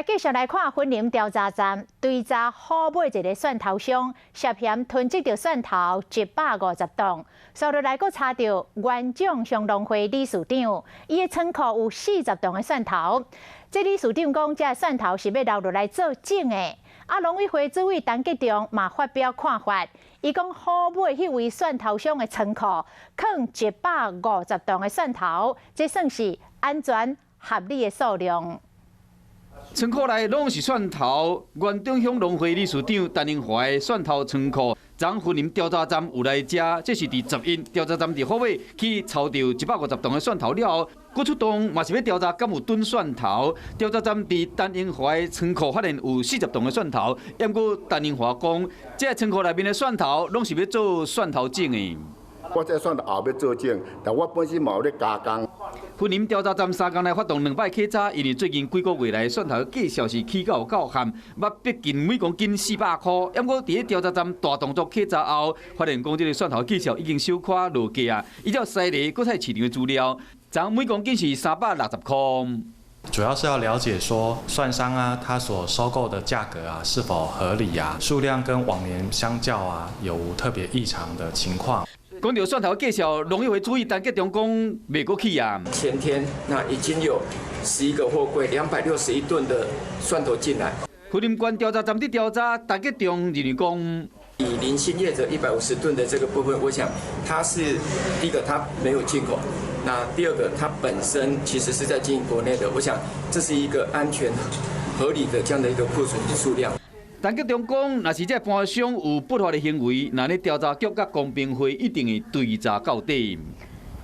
繼續來看雲林調查站追查虎尾一个蒜頭商涉嫌囤積著蒜頭150棟，紲落來閣查著元長鄉農會理事長，伊的倉庫有40棟的蒜頭。這理事長講，這蒜頭是欲留落來做種的。啊，農委會主委陳吉仲嘛發表看法，伊講虎尾彼位蒜頭商的倉庫囥150棟的蒜頭，這算是安全合理的數量。倉庫內攏是蒜頭，元長鄉農會理事長陳英華的蒜頭倉庫，昨雲林調查站有來遮，這是佇11調查站佇虎尾去抄著150棟的蒜頭了後，閣出動嘛是欲調查敢有囤蒜頭。調查站佇陳英華的倉庫發現有40棟的蒜頭，毋過陳英華講，這个倉庫內面的蒜頭攏是欲做蒜頭種的。我這蒜頭後欲做種，但我本身嘛有咧加工。雲林調查站三工來發動兩擺稽查，因為最近幾個月來蒜頭價數是起到有夠譀，捌逼近每公斤400箍。毋過佇咧調查站大動作稽查後，發現講這个蒜頭價數已經小可落價啊。依照西麗果菜市場的資料，昨每公斤是360箍。主要是要了解說蒜商啊，他所收購的價格啊是否合理啊，數量跟往年相較啊，有無特別異常的情況。講著蒜頭價數，農委會主委陳吉仲講袂閣起啊。前天那已經有11個貨櫃，261噸的蒜頭進來。雲林縣調查站佇調查，陳吉仲認為講，以林姓業者150噸的這個部分，我想它是第一個，它沒有進口；那第二個，它本身其實是在經營國內的。我想這是一個安全合理的這樣的一個庫存數量。陳吉仲講，若是這盤商有不法的行為，那呢調查局佮公平會一定會追查到底。